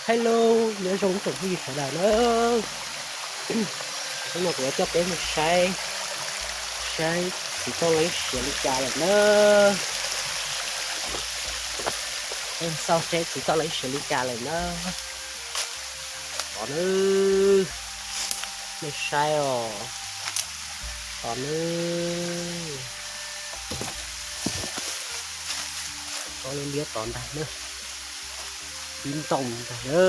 Hello, nyob zoo ib tsoom phooj ywg sawv daws na. Hnub no kuv yuav coj peb mus saib, saib txiv txoj leeb siav li cas lawm na. Peb xauj seb txiv txoj leeb siav li cas lawm na. Tos nawb, nej saib os. Tos nawb. Tsob liab liab tod ntag na. Tib ntoo ntag na.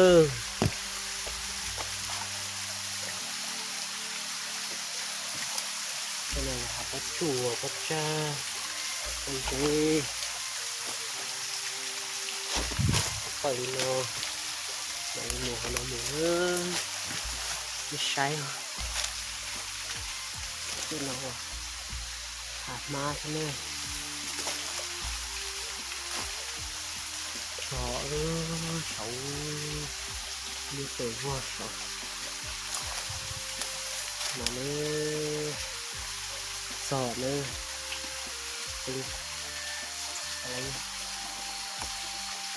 Tej no hav pob tsuas, pob tsag, pob zeb. Tawm li no, mam li mus qhov no mus na. Nej saib, tej no hav hmab xwb na. Tsho, saud, liab pes vog saud. No na, txog na,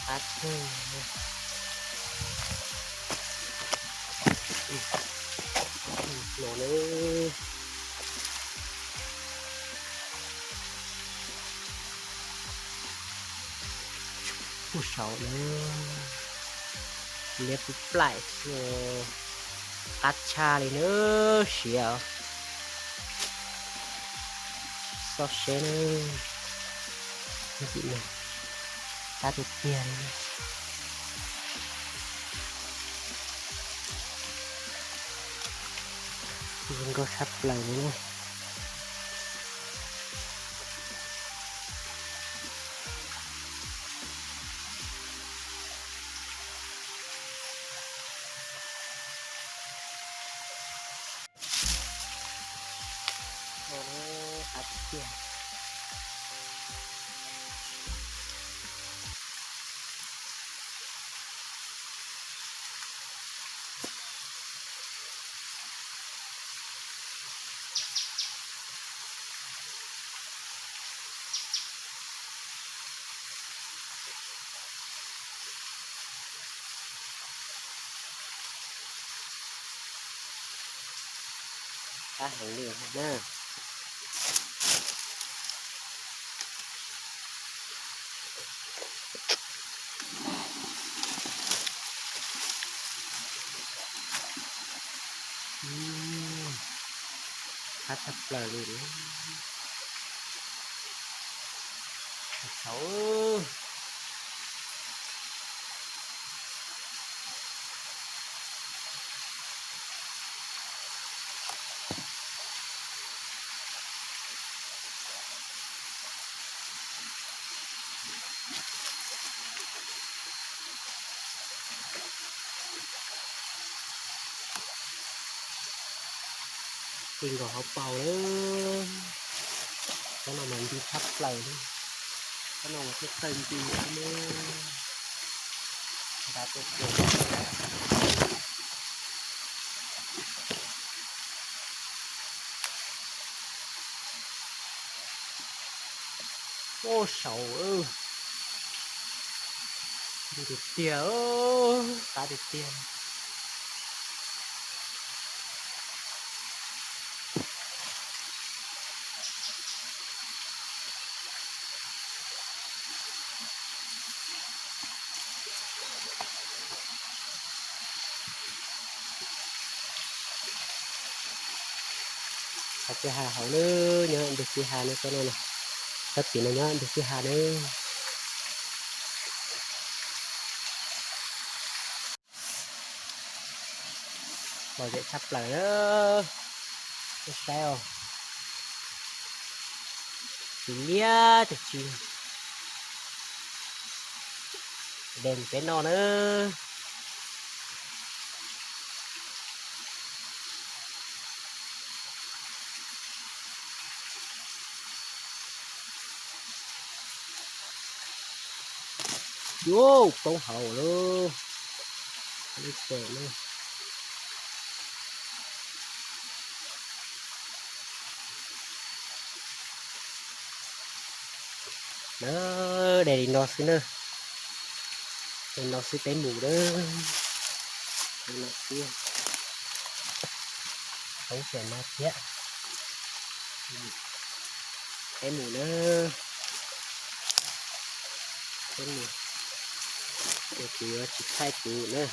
qab kawg no na. Kuj saud na, liab pub plaim, qab tshaj li na, siav. Xauj seb na, qab tiag tiag li. Zoo nkauj tshaj plaws li na. Qab heev li na. Qab tshaj plaws li. Saud. Ti nkaus hauv paus lawm. Tsob no mas nti tshaj plaws li. Tsob no mas thiaj tawg nti xwb ne. Nta tuaj kiag. Ua saud, nti tiag tiag, qab tiag tiag. Qhov txiv has hauv na, nyob ntug txiv has no, tsob no na, tsob txiv no nyob ntug txiv has na. Lom zem tshaj plaws na, nej saib os. Txiv liab tiag tiag. Dees peb noj na. Yuav poob hauv lawm, lub pem lawm. Na, de li no xwb na, de no xwb peb mus lawm. Lawm xwb, peb xyoo no thiab. Peb mus na, peb mus, ces kuv yuav tsis thaij kuv na.